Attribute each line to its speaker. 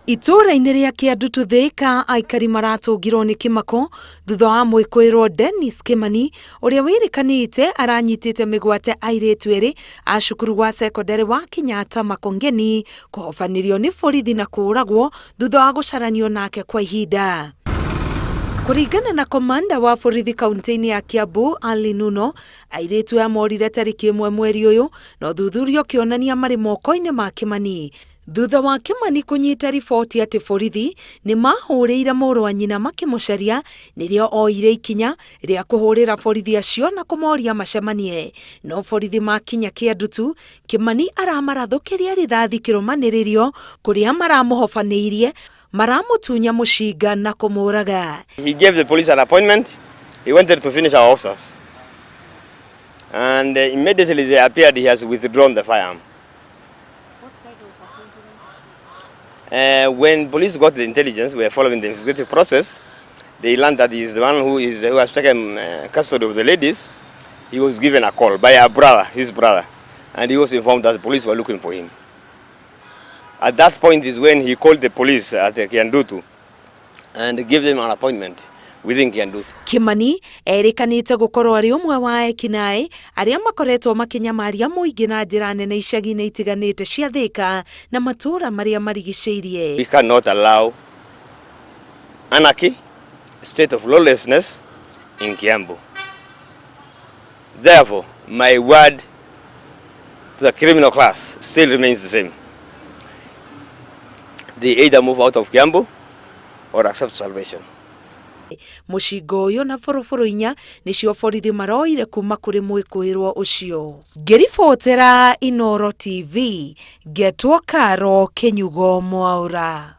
Speaker 1: Itũũra-inĩ rĩa Kĩandutu Thĩka, aikari maratũngirwo nĩ kĩmako thutha wa mwĩkũĩrwo Dennis Kĩmani ũrĩa wĩrĩkanĩte aranyitĩte mĩgwate airĩtu erĩ a cukuru wa cekondarĩ wa Kenyatta Makongeni kũhobanĩrio nĩ borithi na kũũragwo thutha wa gũcaranio nake kwa ihinda. Kũringana na komanda wa borithi kaunti-inĩ ya Kiambu Ali Nuno, airĩtu aya morire tarĩki ĩmwe mweri ũyũ na ũthuthuria ũkĩonania marĩ moko-inĩ ma Kĩmani. Thutha wa Kĩmani kũnyita riboti atĩ borithi nĩ mahũrĩire mũrũ wa nyina makĩmũcaria, nĩrĩo oire ikinya rĩa kũhũrĩra borithi acio na kũmoria macemanie. No borithi makinya Kĩandutu, Kĩmani aramarathũkĩria rithathi kĩrũmanĩrĩrio kũrĩa maramũhobanĩirie, maramũtunya mũcinga na kũmũraga.
Speaker 2: He gave the police an appointment. He wanted to finish our officers. And immediately they appeared, he has withdrawn the firearm. When police got the intelligence, we are following the investigative process. They learned that he is the one who has taken custody of the ladies. He was given a call by a brother, his brother, and he was informed that the police were looking for him. At that point is when he called the police at Kiandutu and gave them an appointment within Kiandutu.
Speaker 1: Kimani erĩkanĩte gũkorwo arĩ ũmwe wa ekinaĩ arĩa makoretwo makĩnyamaria mũingĩ na njĩra nene icagi-inĩ itiganĩte cia Thĩka na matũũra marĩa marigicĩirie.
Speaker 2: We cannot allow anarchy, state of lawlessness in Kiambu. Therefore, my word to the criminal class still remains the same. They either move out of Kiambu or accept salvation.
Speaker 1: Mũcinga ũyũ na boroboro inya nĩcio borithi maroire kuma kũrĩ mwĩkũĩrwo ũcio. Ngĩribotera Inooro TV, ngetwo Karo Kĩnyugo Mwaũra.